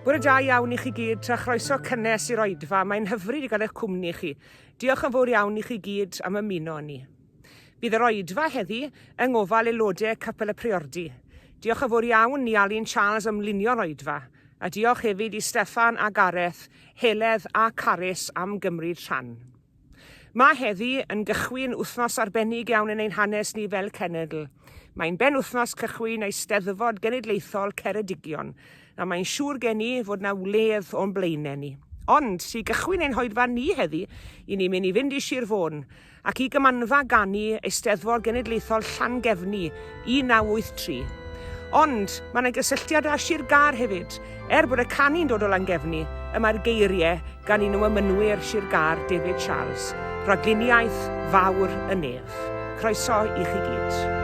Bore da iawn i chi gyd, a chroeso cynnes i'r oedfa. Mae'n hyfryd i gael eich cwmni chi. Diolch yn fawr iawn i chi gyd am ymuno â ni. Bydd yr oedfa heddi yng ngofal aelodau Capel y Priordy. Diolch yn fawr iawn i Alun Charles am lunio'r oedfa, a diolch hefyd i Steffan a Gareth, Heledd a Carys am gymryd rhan. Mae heddi yn gychwyn wythnos arbennig iawn yn ein hanes ni fel cenedl. Mae'n benwythnos cychwyn Eisteddfod Genedlaethol Ceredigion, a mae'n siŵr gen i fod 'na wledd o'n blaenau ni. Ond, i gychwyn ein hoedfa ni heddi, i ni'n mynd i fynd i Sir Fôn, ac i Gymanfa Ganu Eisteddfod Genedlaethol Llangefni 1983. Ond, mae 'na gysylltiad â Sir Gâr hefyd. Er bod y canu'n dod o Langefni, y mae'r geiriau gan un o emynwyr Sir Gâr, David Charles, Rhagluniaeth Fawr y Nef. Croeso i chi gyd.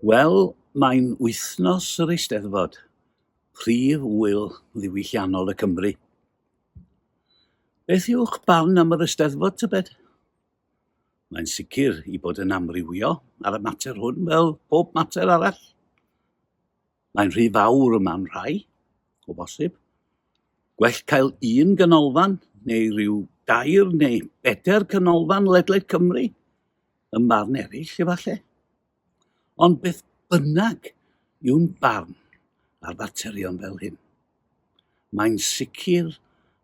Wel, mae'n wythnos yr Eisteddfod, prif ŵyl ddiwylliannol y Cymry. Beth yw'ch barn am yr Eisteddfod, tybed? Mae'n sicr i bod yn amrywio ar y mater hwn fel pob mater arall. Mae'n rhy fawr yma'n rhai, o bosib. Gwell cael un ganolfan neu ryw dair neu bedair canolfan ledled Cymru, ym marn eraill efallai. Ond beth bynnag yw'n barn ar faterion fel hyn, mae'n sicr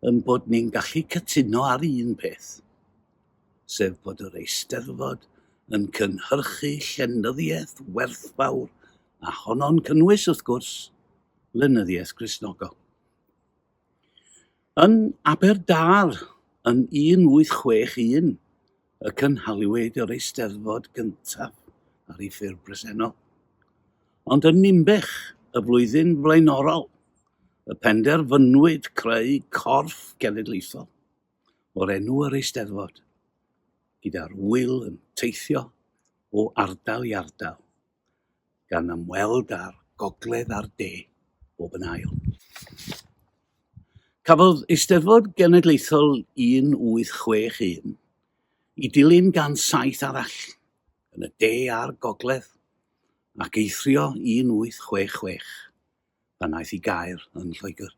yn bod ni'n gallu cytuno ar un peth, sef bod yr Eisteddfod yn cynhyrchu llenyddiaeth werthfawr a honno'n cynnwys, wrth gwrs, lenyddiaeth Gristnogol. Yn Aberdâr yn 1861 y cynhaliwyd yr Eisteddfod gyntaf ar ei ffurf bresennol. Ond yn Ninbych y flwyddyn flaenorol y penderfynwyd creu corff cenedlaethol o'r enw yr Eisteddfod, gyda'r ŵyl yn teithio o ardal i ardal. gan ymweld â'r gogledd a'r de bob yn ail. Cafodd Eisteddfod Genedlaethol 1861 ei dilyn gan saith arall, yn y de a'r gogledd, ac eithrio 1866, pan aeth i Gaer yn Lloegr.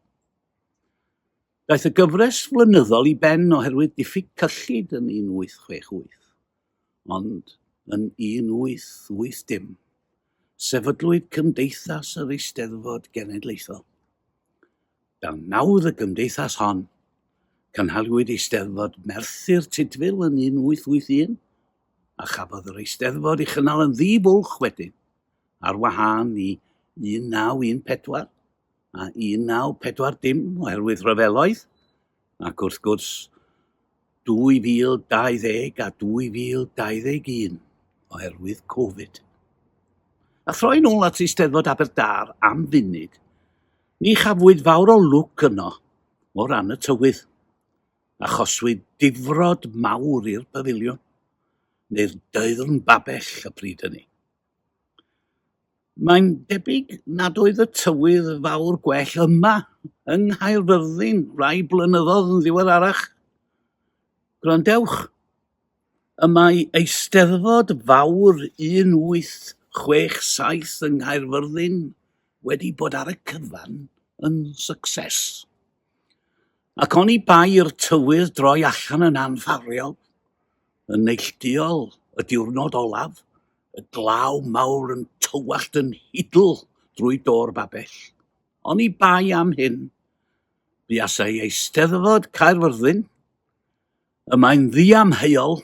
Daeth y gyfres flynyddol i ben oherwydd diffyg cyllid yn 1868, ond yn 1880, sefydlwyd Cymdeithas yr Eisteddfod Genedlaethol. Dan nawdd y gymdeithas hon, cynhaliwyd Eisteddfod Merthyr Tudful yn 1881, a chafodd yr Eisteddfod ei chynnal yn ddi-fwlch wedyn, ar wahân i 1914 a 1940 oherwydd rhyfeloedd, ac wrth gwrs 2020 a 2021 oherwydd Covid. A throi'n ôl at Eisteddfod Aberdâr am funud, ni chafwyd fawr o lwc yno o ran y tywydd. Achoswyd difrod mawr i'r pafiliwn, neu'r daearn babell y pryd hynny. Mae'n debyg nad oedd y tywydd fawr gwell yma yng Nghaerfyrddin rai blynyddoedd yn ddiweddarach. Gwrandewch, y mae Eisteddfod Fawr 1867 yng Nghaerfyrddin wedi bod ar y cyfan yn success. Ac oni bai i'r tywydd droi allan yn anffafriol, yn neilltuol y diwrnod olaf, y glaw mawr yn tywallt yn hidl drwy do'r babell. Oni bai am hyn, buasai Eisteddfod Caerfyrddin, y mae'n ddiamheuol,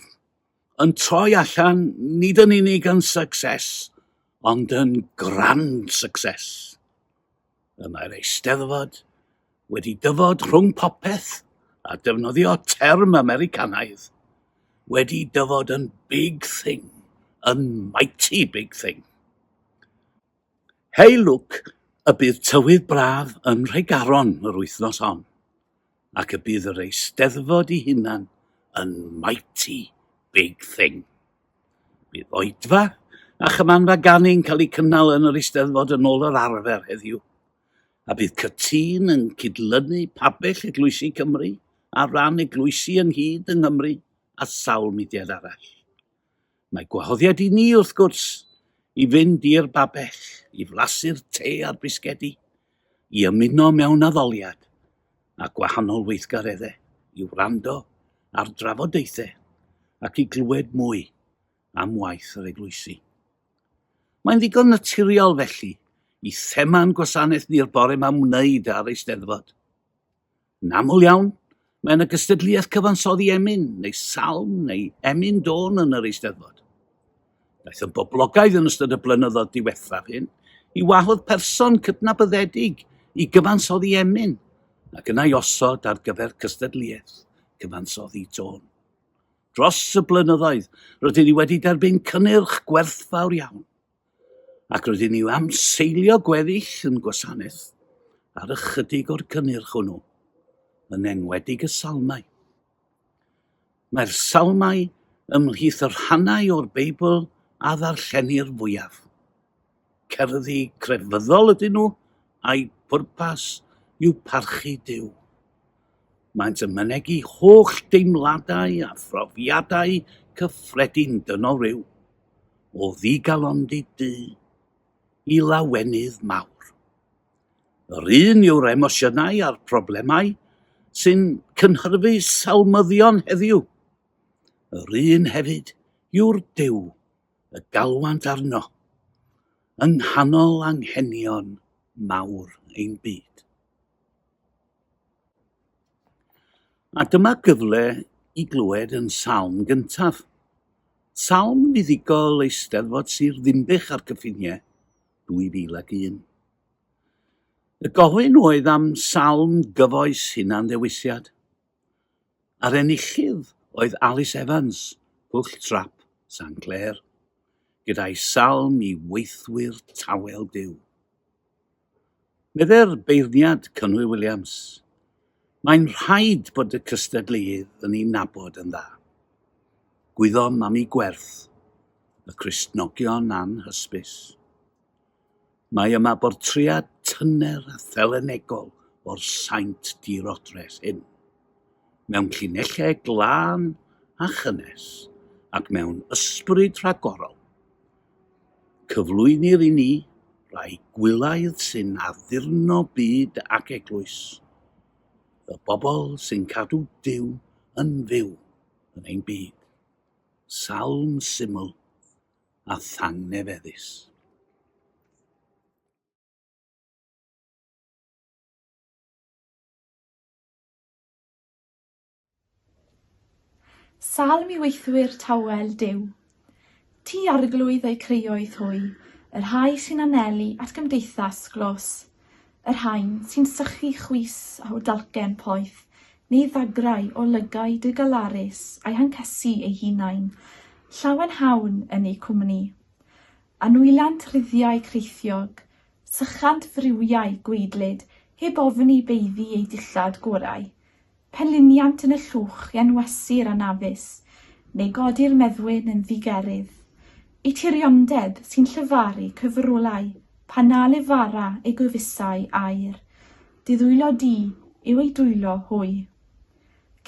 yn troi allan nid yn unig yn success, ond yn grand success. Y mae'r Eisteddfod wedi dyfod rhwng popeth a defnyddio term Americanaidd, wedi dyfod yn big thing, yn mighty big thing. Hei lwc y bydd tywydd braf yn Nhregaron yr wythnos hon, ac y bydd yr Eisteddfod ei hunan yn mighty big thing. Bydd oedfa a chymanfa ganu'n cael eu cynnal yn yr Eisteddfod yn ôl yr arfer heddiw, a bydd Cytûn yn cydlynu pabell Eglwysi Cymru ar ran eglwysi ynghyd yng Nghymru a sawl mudiad arall. Mae gwahoddiad i ni, wrth gwrs, i fynd i'r babell, i flasu'r te a'r bisgedi, i ymuno mewn addoliad a gwahanol weithgareddau, i wrando ar drafodaethau ac i glywed mwy am waith yr eglwysi. Mae'n ddigon naturiol felly i thema'n gwasanaeth ni'r bore 'ma wneud â'r Eisteddfod. Yn aml iawn, mae yna gystadleuaeth cyfansoddi emyn, neu salm, neu emyn dôn yn yr Eisteddfod. Daeth yn boblogaidd yn ystod y blynyddoedd diwethaf hyn i wahodd person cydnabyddedig i gyfansoddi emyn ac yna i osod ar gyfer cystadleuaeth cyfansoddi tôn. Dros y blynyddoedd, rydyn ni wedi derbyn cynnyrch gwerthfawr iawn, ac rydyn ni am seilio gweddill yn gwasanaeth ar ychydig o'r cynnyrch hwnnw, yn enwedig y salmau. Mae'r salmau ymhlith y rhannau o'r Beibl a ddarllenir fwyaf. Cerddi crefyddol ydyn nhw, a'u pwrpas yw parchu Duw. Maent yn mynegi holl deimladau a phrofiadau cyffredin dynol ryw, o ddigalondid du i lawenydd mawr. Yr un yw'r emosiynau a'r problemau sy'n cynhyrfu salmyddion heddiw. Yr un hefyd yw'r Duw y galwant arno yng nghanol anghenion mawr ein byd. A dyma gyfle i glywed yn salm gyntaf. Salm fuddugol Eisteddfod Sir Ddinbych a'r Cyffiniau 2001. Y gofyn oedd am salm gyfoes hunan-ddewisiad. A'r enillydd oedd Alice Evans, Pwll Trap, San Clêr, gyda'i salm i weithwyr tawel Duw. Meddai'r beirniad Cynwy Williams, Mae'n rhaid bod y cystadleuydd yn ei nabod yn dda. Gwyddom am ei gwerth, y Cristnogion anhysbys. Mae yma bortread tyner a thelynegol o'r saint dirodres hyn, mewn llinellau glân a chynnes ac mewn ysbryd rhagorol. Cyflwynir i ni rai gwylaidd sy'n addurno byd ac eglwys, y bobl sy'n cadw Duw yn fyw yn ein byd. Salm syml a thangnefeddus. Salm i weithwyr tawel Duw. Ti Arglwydd eu creoedd hwy, y rhai sy'n anelu at gymdeithas glos, y rhain sy'n sychu chwys a'u dalcen poeth, neu ddagrau o lygaid y galarus a'i hancesu eu hunain, llawenhawn yn eu cwmni. Anwylant rhuddiau creithiog, sychant friwiau gwaedlyd heb ofni baeddu eu dillad gorau, Penliniant yn y llwch i anwesu'r anafus, neu godi'r meddwyn yn ddigerydd. Eu tiriondeb sy'n llefaru cyfrolau pan na lefara eu gwefusau air. Dy ddwylo di yw eu dwylo hwy.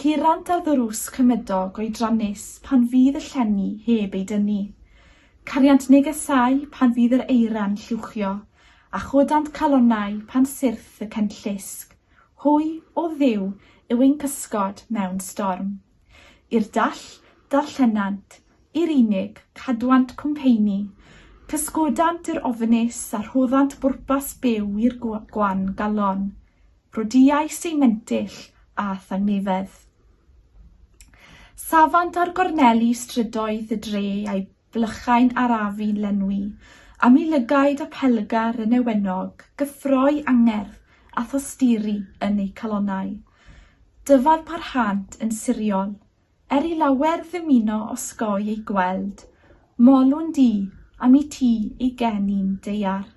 Curant ar ddrws cymydog oedrannus pan fydd y llenni heb eu dynnu. Cariant negesau pan fydd yr eira'n lluwchio, a chodant calonnau pan syrth y cenllysg. Hwy, o Dduw, yw ein cysgod mewn storm. I'r dall, darllenant, i'r unig, cadwant cwmpeini. Cysgodant i'r ofnus a rhoddant bwrpas byw i'r gwan galon. Rhodiais eu mentyll a thangnefedd. Safant ar gorneli strydoedd y dre a'u blychau'n arafu'n lenwi, am i lygaid apelgar y newennog gyffroi angerdd a thosturi yn eu calonnau. Dyfal parhânt yn siriol, er i lawer ddymuno osgoi eu gweld, molwn di am i ti eu geni'n daear.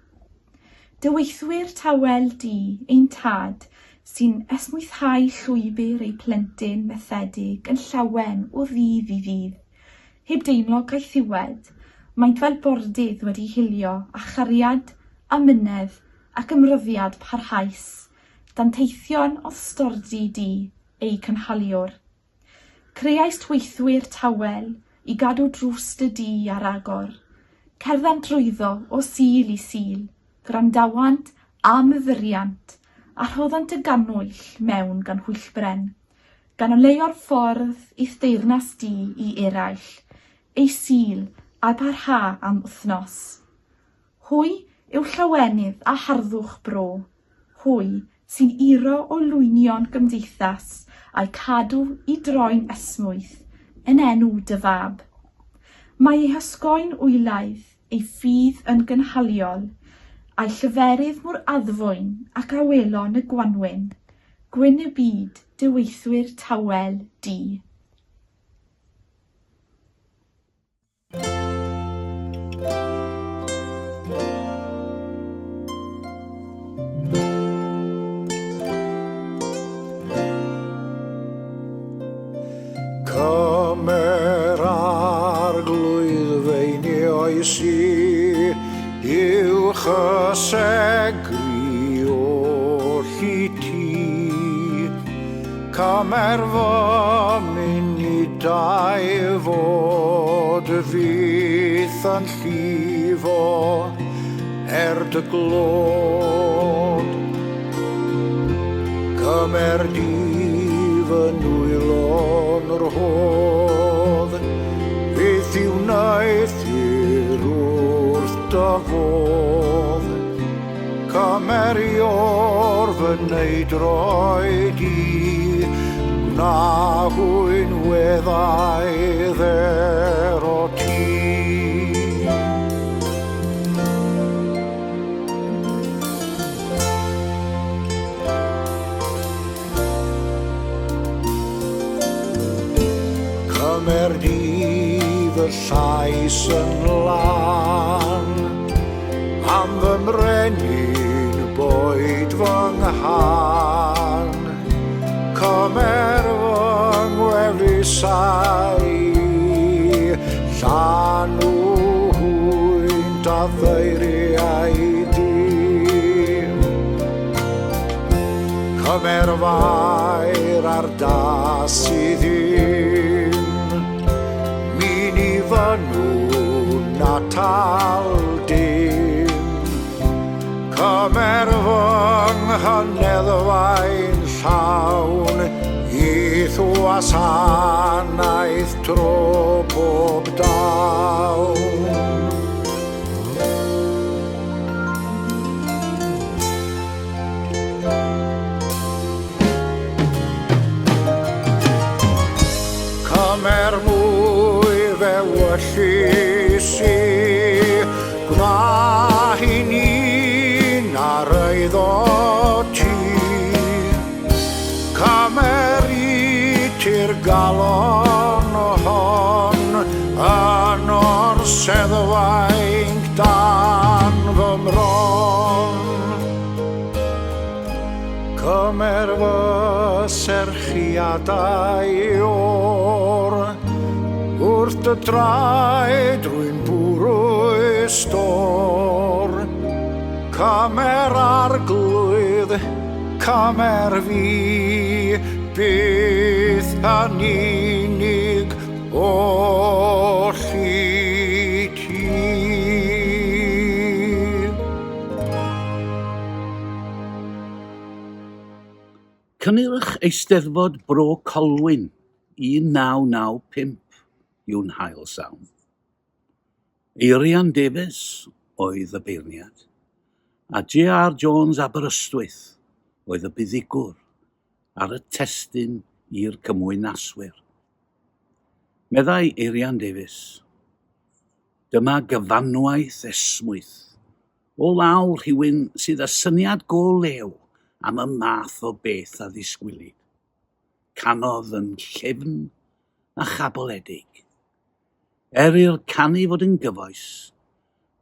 Dy weithwyr tawel di, ein Tad, sy'n esmwythau llwybr eu plentyn methedig yn llawen o ddydd i ddydd, Heb deimlo caethiwed, maent fel bordydd wedi hulio â chariad, amynedd ac ymroddiad parhaus, danteithion o'th stordy di, eu cynhaliwr. Creaist weithwyr tawel i gadw drws dy dŷ ar agor. Cerddant drwyddo o Sul i Sul, gwrandawant a myfyriant, a rhoddant y gannwyll mewn ganhwyllbren. Gan oleuo'r ffordd i'th deyrnas di i eraill, ei Sul, a parha am wythnos. Hwy yw llawenydd a harddwch bro, hwy sy'n iro o lwynion gymdeithas a'u cadw i droi'n esmwyth yn enw dy fab. Mae ei hysgoi'n wylaidd, ei ffydd yn gynhaliol, a'i lleferydd mor addfwyn ac awelon y gwanwyn. Gwyn y byd, dy weithwyr tawel di. Cymer arglwydd feinioes i, i'w chysegru oll i ti. Cymer fy munudau fod fyth yn llifo er dy glod. Cymer di fy nwylo'n rhodd, fyth i wneuthur wrth dy fodd. Cymer i o'r fy neidroi di, gwna hwy'n weddau dder o ti. Cymer di fy llais yn lân, am fy mrenin boed fy nghân. Cymer fy ngwefusau i, llanw hwynt a ddeiriau di. Cymer fair ar das i ddim, mi ni fynwn atal dim. gwasanaeth tro pob dawn. Cymer mwy f'ewyllys i, gwna hi'n un ar eiddo ti. Cymer i ti'r galon hon yn o'r seddfainc dan fy mron. Cymer fy serchiadau o'r wrth dy draed rwy'n bwrw stôr. Cymer arglwydd, cymer fi, byth yn unig oll i ti. Cynnyrch Eisteddfod Bro Colwyn 1995 yw'n hail salm. Eirian Davies oedd y beirniad, a J.R. Jones Aberystwyth oedd y buddugwr ar y testun i'r cymwynaswyr. Meddai Eirian Davies, Dyma gyfanwaith esmwyth o law rhywun sydd â syniad go lew am y math o beth a ddisgwylid. Canodd yn llyfn a chaboledig. Er i'r canu fod yn gyfoes,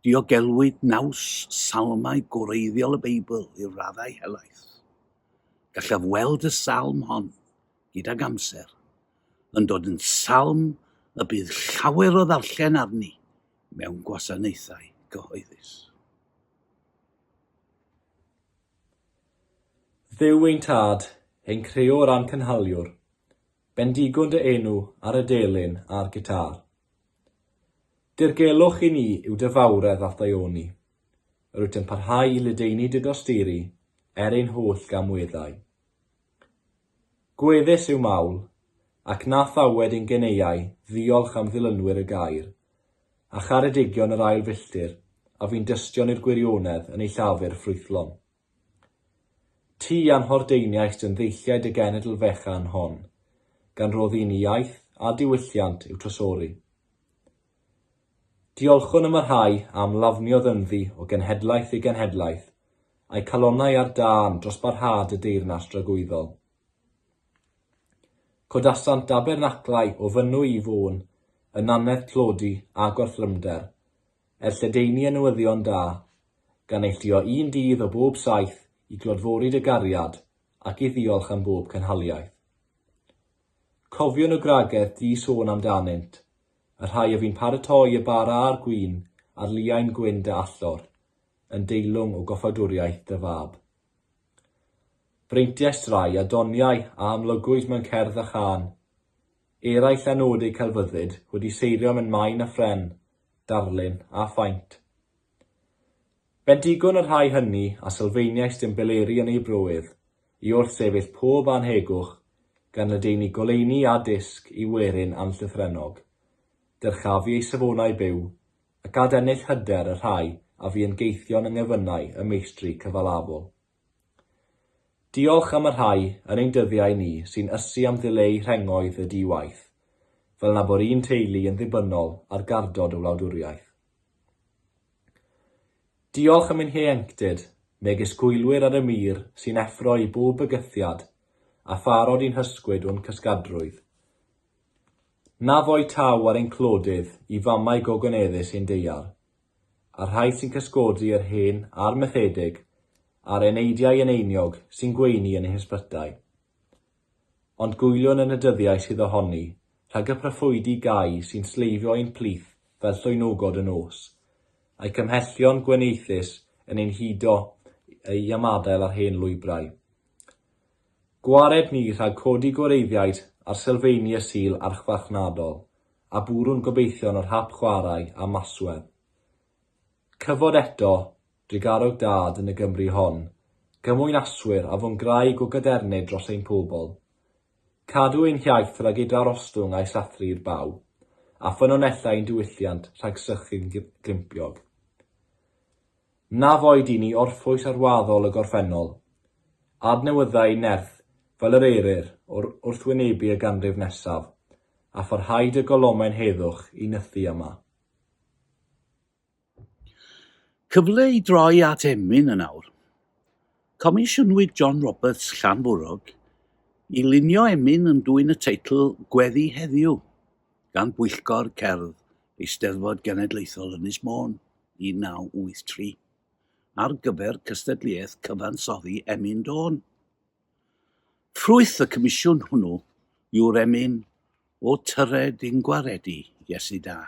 diogelwyd naws salmau gwreiddiol y Beibl i raddau helaeth. Gallaf weld y salm hon, gydag amser, yn dod yn salm y bydd llawer o ddarllen arni mewn gwasanaethau cyhoeddus. Dduw ein Tad, ein Creor a'n Cynhaliwr, Bendigwn dy enw ar y delyn a'r gitâr. Dirgelwch i ni yw dy fawredd a'th ddaioni. Yr wyt yn parhau i ledaenu dy dosturi er ein holl gamweddau. Gweddus yw mawl, ac na thawed ein geneuau ddiolch am ddilynwyr y gair, a charedigion yr ail filltir a fu'n dystion i'r gwirionedd yn eu llafur ffrwythlon. Ti a'n hordeiniaist yn ddeilliaid y genedl fechan hon, gan roddi i ni iaith a diwylliant i'w trysori. Diolchwn am y rhai a ymlafniodd ynddi o genhedlaeth i genhedlaeth, a'u calonnau ar dân dros barhad y deyrnas dragwyddol. Codasant dabernaclau o Fynwy i Fôn, yn nannedd tlodi a gorthrymder, Er lledaenu y newyddion da, gan neilltuo un dydd o bob saith i glodfori dy gariad ac i ddiolch am bob cynhaliaeth. Cofiwn y gwragedd di sôn amdanynt, y rhai a fu'n paratoi y bara a'r gwin a'r liain gwyn dy allor, yn deilwng o goffadwriaeth dy fab. Breintiaist rai a doniau a amlygwyd mewn cerdd a chân, eraill a nod eu celfyddyd wedi seirio mewn maen a phren, darlun a phaent. Bendigwn y rhai hynny a sylfaeniaist yn beleri yn eu broydd, i wrthsefyll pob annhegwch, gan ledaenu goleuni a dysg i werin anllythrennog, dyrchafu eu safonau byw, ac adennill hyder y rhai a fu yn geithion yng ngefynnau y meistri cyfalafol. Diolch am y rhai yn ein dyddiau ni sy'n ysu am ddileu rhengoedd y di-waith, fel na bo'r un teulu yn ddibynnol ar gardod y wladwriaeth. Diolch am ein hieuenctid, megis gwylwyr ar y mur sy'n effro i bob bygythiad, a pharod i'n hysgwyd o'n cysgadrwydd. Na foi taw ar ein clodydd i famau gogoneddus ein daear. a'r rhai sy'n cysgodi yr hen a'r methedig, a'r eneidiau eneiniog sy'n gweini yn eu hysbytai. Ond gwyliwn yn y dyddiau sydd ohoni, rhag y proffwydi gau sy'n sleifio ein plith fel llwynogod y nos, a'u cymhellion gwenieithus yn ein hudo i ymadael â'r hen lwybrau. Gwared ni rhag codi gwareiddiaid ar sylfeini y Sul archfarchnadol, a bwrw'n gobeithion o'r hap chwarae a maswedd. Cyfod eto, drugarog Dad yn y Gymru hon, gymwynaswyr a fu'n graig o gadernid dros ein pobl. Cadw ein hiaith rhag ei darostwng a'i sathru i'r baw, a ffynonellau ein diwylliant rhag sychu'n grimpiog. Na foed i ni orffwys ar waddol y gorffennol. Adnewydda ein nerth fel yr eryr o'r wrthwynebu y ganrif nesaf, a pharhaed y golomen heddwch i nythu yma. Cyfle i droi at emyn yn awr. Comisiynwyd John Roberts, Llanfwrog, i lunio emyn yn dwyn y teitl Gweddi Heddiw gan Bwyllgor Cerdd Eisteddfod Genedlaethol Ynys Môn 1983 ar gyfer cystadleuaeth cyfansoddi emyn dôn. Ffrwyth y comisiwn hwnnw yw'r emyn O Tyred i'n Gwaredu, Iesu Da.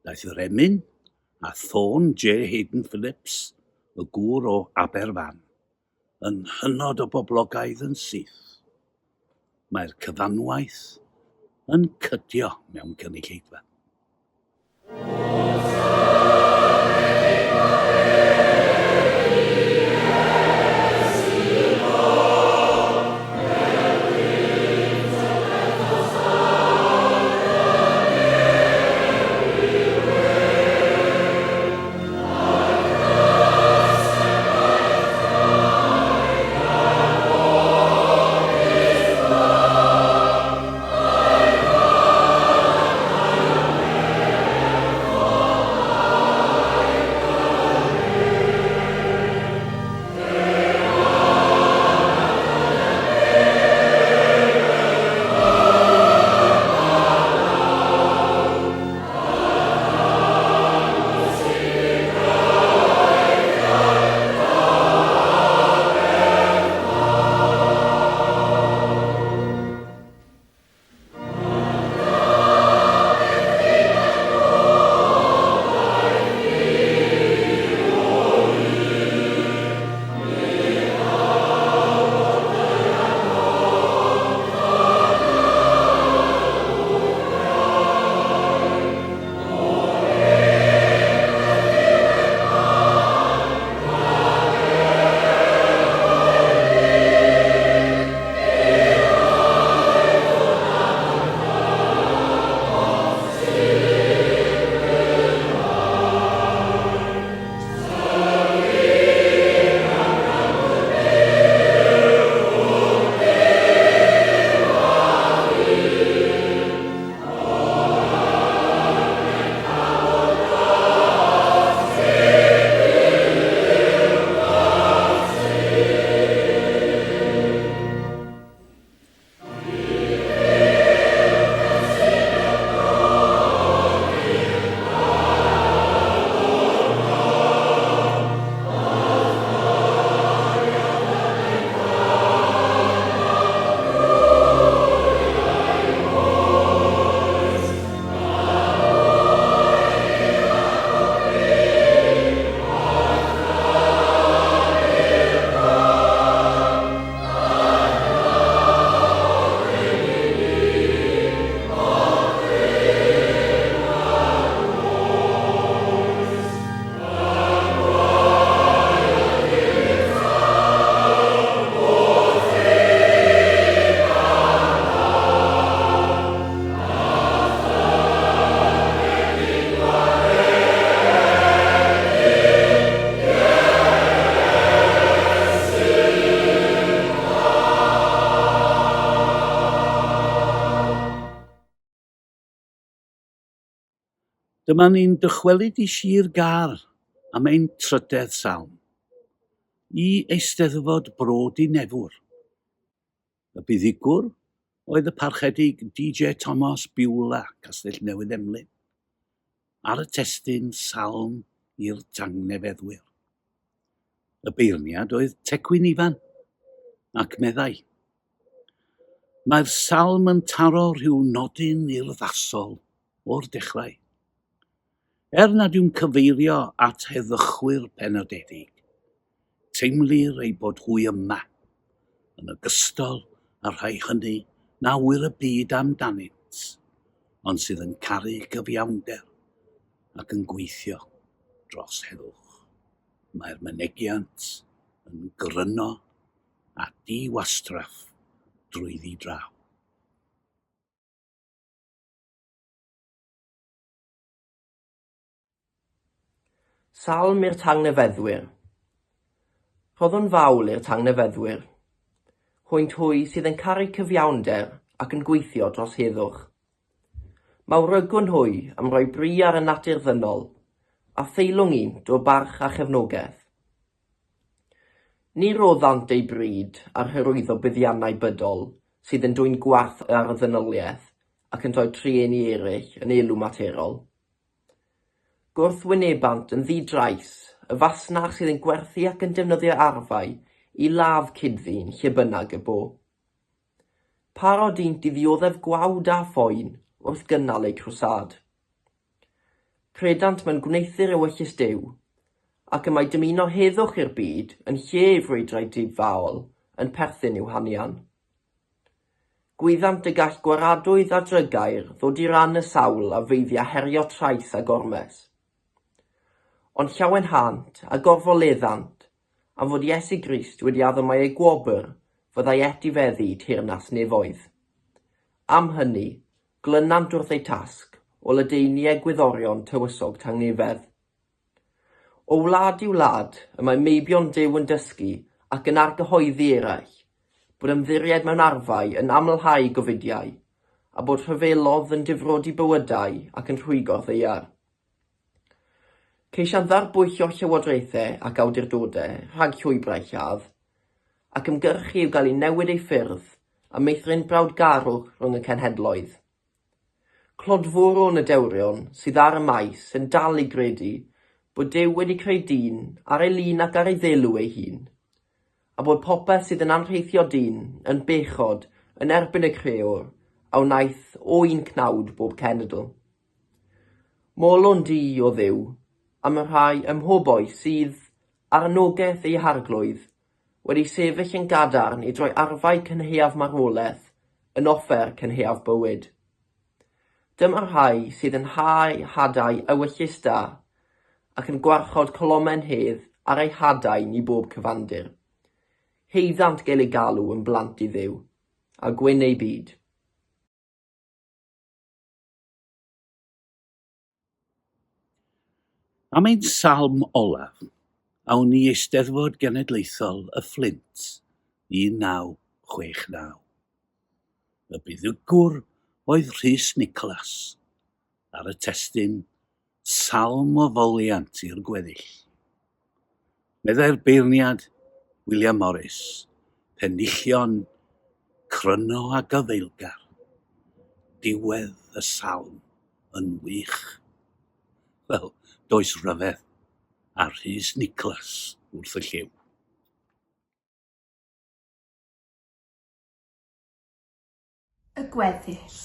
Daeth yr emyn a thôn J Haydn Phillips, y gŵr o Aberfan, yn hynod o boblogaidd yn syth. Mae'r cyfanwaith yn cydio mewn cynulleidfa. Dyma ni'n dychwelyd i Sir Gâr am ein trydedd salm, i Eisteddfod Bro Dinefwr. Y buddugwr oedd y Parchedig DJ Tomos Beulah, Castell Newydd Emlyn, ar y testun Salm i'r Tangnefeddwyr. Y beirniad oedd Tecwyn Ifan, ac meddai, Mae'r salm yn taro rhyw nodyn urddasol o'r dechrau. Er nad yw'n cyfeirio at heddychwyr penodedig, teimlir eu bod hwy yma, yn ogystal â'r rhai hynny na ŵyr y byd amdanynt, ond sydd yn caru cyfiawnder ac yn gweithio dros heddwch. Mae'r mynegiant yn gryno a di-wastraff. drwyddi draw. Salm i'r tangnefeddwyr. Rhoddwn fawl i'r tangnefeddwyr. Hwynt hwy sydd yn caru cyfiawnder ac yn gweithio dros heddwch. Mawrygwn hwy am roi bri ar y natur ddynol, a theilwng unt o barch a chefnogaeth. Ni roddant eu bryd ar hyrwyddo buddiannau bydol sydd yn dwyn gwarth ar y ddynoliaeth ac yn rhoi trueni eraill yn elw materol. Gwrthwynebant yn ddi-drais y fasnach sydd yn gwerthu ac yn defnyddio arfau i ladd cyd-ddyn lle bynnag y bo. Parod ŷnt i ddioddef gwawd a phoen wrth gynnal eu crwsâd. Credant mewn gwneuthur ewyllys Duw, ac y mae dymuno heddwch i'r byd yn lle ei frwydrau difäol yn perthyn i'w hanian. Gwyddant y gall gwaradwydd a drygair ddod i ran y sawl a feiddia herio trais a gormes. Ond llawenhânt a gorfoleddant am fod Iesu Grist wedi addo mai eu gwobr fyddai etifeddu teyrnas nefoedd. Am hynny, glynant wrth eu tasg o ledaenu egwyddorion tywysog tangnefedd. O wlad i wlad, y mae meibion Duw yn dysgu ac yn argyhoeddi eraill, bod ymddiried mewn arfau yn amlhau gofidiau, a bod rhyfelodd yn difrodi bywydau ac yn rhwygo'r ddaear. Ceisiant ddarbwyllo llywodraethau ac awdurdodau rhag llwybrau lladd, ac ymgyrchu i'w gael i newid eu ffyrdd a meithrin brawdgarwch rhwng y cenhedloedd. Clodforwn y dewrion sydd ar y maes yn dal i gredu bod Duw wedi creu dyn ar ei lun ac ar ei ddelw ei hun, a bod popeth sydd yn anrheithio dyn yn bechod yn erbyn y Creawr a wnaeth o un cnawd bob cenedl. Molwn di, O Dduw, am y rhai ym mhob oes sydd, ar anogaeth eu Harglwydd, wedi sefyll yn gadarn i droi arfau cynhaeaf marwolaeth yn offer cynhaeaf bywyd. Dyma'r rhai sydd yn hau hadau ewyllys da ac yn gwarchod colomen hedd ar eu hadain i bob cyfandir. Haeddant gael eu galw yn blant i Dduw, a gwyn eu byd. Am ein salm olaf, awn i Eisteddfod Genedlaethol y Fflint 1969. Y buddugwr oedd Rhys Nicholas, ar y testun 'Salm o Foliant i'r Gweddill'. Meddai'r beirniad William Morris, penillion cryno a gafaelgar, diwedd y salm yn wych. Wel, does ryfedd, a Rhys Nicholas wrth y llyw. Y gweddill.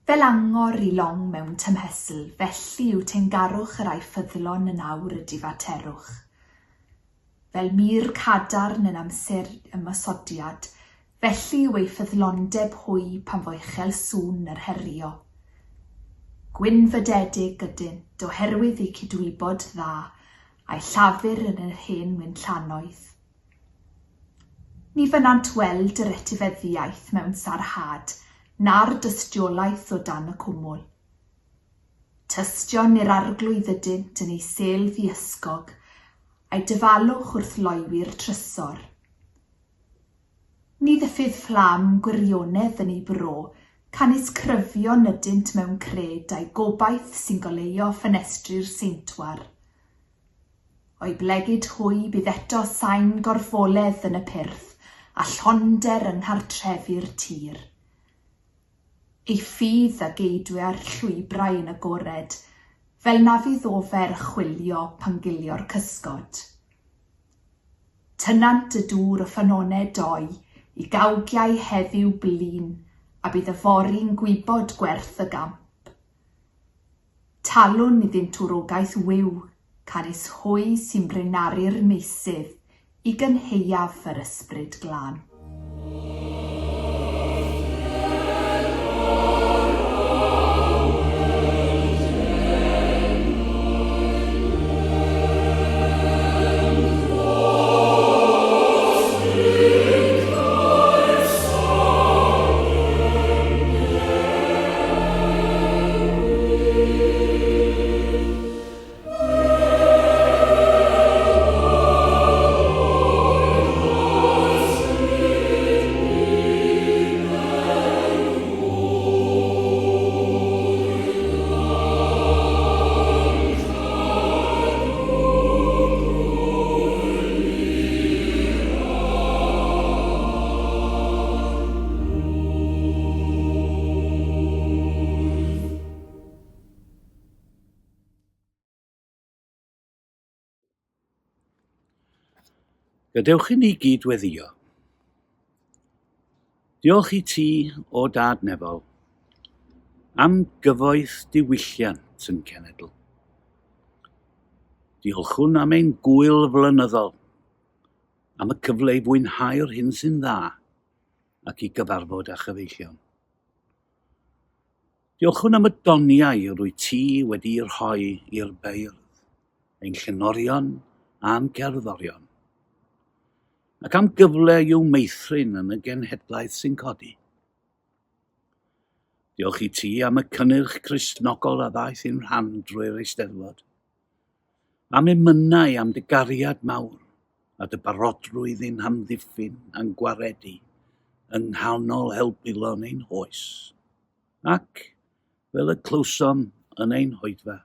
Fel angor i long mewn tymhestl, felly yw teyrngarwch yr ai ffyddlon yn awr y difaterwch. Fel mur cadarn yn amser ymosodiad, felly yw eu ffyddlondeb hwy pan fo uchel sŵn yr herio. Gwynfydedig ydynt oherwydd eu cydwybod dda, a'u llafur yn yr hen winllannoedd. Ni fynnant weld yr etifeddiaeth mewn sarhad na'r dystiolaeth o dan y cwmwl. Tystion i'r Arglwydd ydynt yn ei sêl ddiysgog, a'i dyfalwch wrth loywi'r trysor. Ni ddiffydd fflam gwirionedd yn ei bro, canys cryfion ydynt mewn cred a'i gobaith sy'n goleuo ffenestri'r seintwar. O'i blegid hwy bydd eto sain gorfoledd yn y pyrth, a llonder yng nghartrefi'r tir. Ei ffydd a geidwia'r llwybrau yn agored, fel na fydd ofer chwilio pan gilio'r cysgod. Tynnant y dŵr o ffynonau doi i gawgiau heddiw blin, a bydd yfory'n gwybod gwerth y gamp. Talwn iddynt wrogaeth wiw, canys hwy sy'n braenaru'r meysydd i gynhaeaf yr Ysbryd Glân. Gadewch i ni gyd weddio. Diolch i ti, o Dad Nefol, am gyfoeth diwylliant yn cenedl. Diolchwn am ein gwyl flynyddol, am y cyfle i fwynhau'r hyn sy'n dda ac i gyfarfod â chyfeillion. Diolchwn am y doniau rwy ti wedi'u rhoi i'r beirdd, ein llenorion a'n cerddorion, ac am gyfle i'w meithrin yn y genhedlaeth sy'n codi. Diolch i ti am y cynnyrch Cristnogol a ddaeth i'n rhan drwy'r Eisteddfod, am emynau am dy gariad mawr a dy barodrwydd i'n hamddiffyn a'n gwaredu yng nghanol helbulon ein hoes. Ac, fel y clywsom yn ein hoedfa,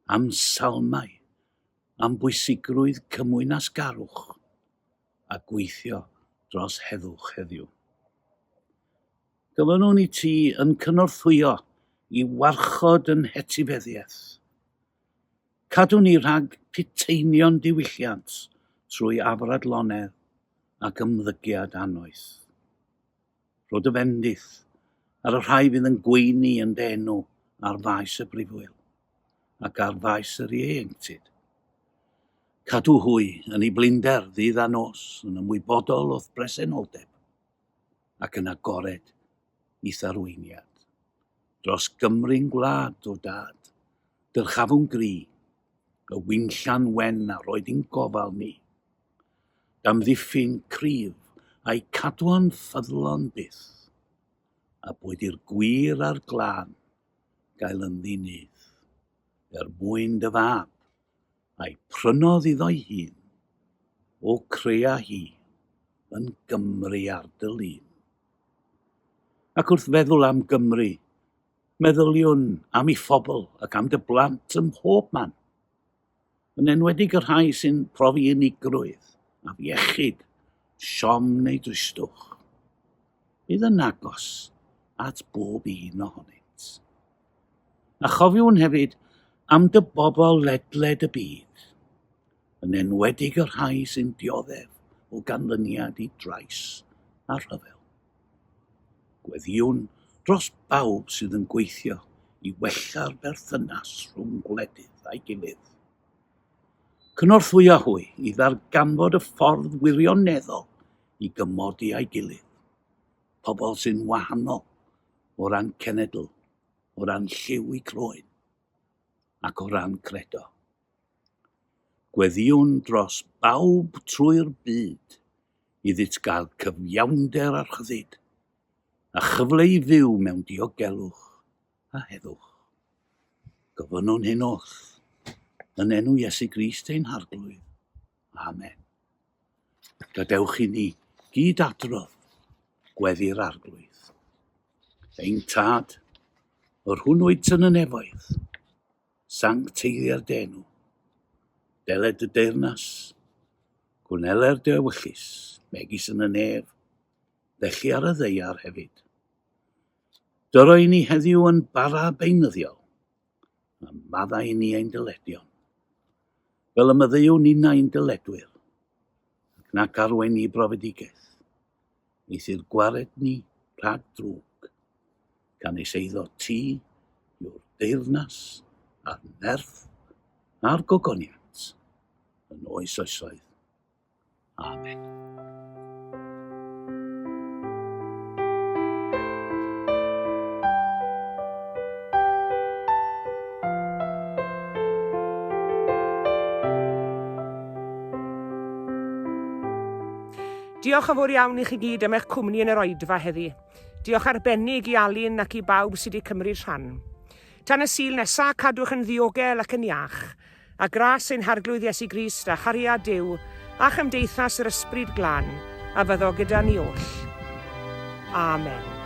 am salmau, am bwysigrwydd cymwynasgarwch a gweithio dros heddwch heddiw. Gofynnwn i ti yn cynorthwyo i warchod yn hetifeddiaeth. Cadw ni rhag puteinion diwylliant trwy afradlonedd ac ymddygiad annoeth. Rho dy fendith ar y rhai fydd yn gweini yn dy enw ar faes y brifwyl ac ar faes yr ieuenctid. Cadw hwy yn ei blinder ddydd a nos yn ymwybodol o'th bresenoldeb ac yn agored i'th arweiniad. Dros Gymru'n gwlad, o Dad, dyrchafwn gri, y winllan wen a roed i'n gofal ni. D'amddiffyn cryf a'i cadwo'n ffyddlon byth, a boed i'r gwir a'r glân gael ynddi nyth, er mwyn dy fab, a'i prynodd iddo'i hun, o crea hi yn Gymru ar dy lun. Ac wrth feddwl am Gymru, meddyliwn am ei phobl ac am dy blant ym mhob man. yn enwedig y rhai sy'n profi unigrwydd, afiechyd, siom neu dristwch. Bydd yn agos at bob un ohonynt. A chofiwn hefyd am dy bobl ledled y byd, yn enwedig y rhai sy'n dioddef o ganlyniad i drais a rhyfel. Gweddïwn dros bawb sydd yn gweithio i wella'r berthynas rhwng gwledydd a'i gilydd. Cynorthwyo hwy i ddarganfod y ffordd wirioneddol i gymodi â'i gilydd, pobl sy'n wahanol o ran cenedl, o ran lliw eu croen, ac o ran credo. Gweddïwn dros bawb trwy'r byd iddynt gael cyfiawnder a rhyddid, a chyfle i fyw mewn diogelwch a heddwch. Gofynnwn hyn oll yn enw Iesu Grist ein Harglwydd. Amen. Gadewch i ni gyd adrodd gweddi'r Arglwydd. Ein Tad, yr hwn wyt yn y nefoedd, Sancteiddier dy enw. Deled dy deyrnas, gwneler dy ewyllys, megis yn y nef, felly ar y ddaear hefyd. Dyro i ni heddiw yn bara beunyddiol, a maddau i ni ein dyledion, fel y myddeuwn ninnau ein dyledwyr, ac nac arwain ni i brofedigaeth, eithr gwared ni rhag drwg, Canys eiddo ti yw'r deyrnas a'r nerth a'r gogoniant yn oes oesoedd. Amen. Diolch yn fawr iawn i chi gyd am eich cwmni yn yr oedfa heddi. Diolch arbennig i Alun ac i bawb sydd wedi cymryd rhan. Tan y Sul nesa, cadwch yn ddiogel ac yn iach. A gras ein Harglwydd Iesu Grist a chariad Duw a chymdeithas yr Ysbryd Glân a fyddo gyda ni oll. Amen.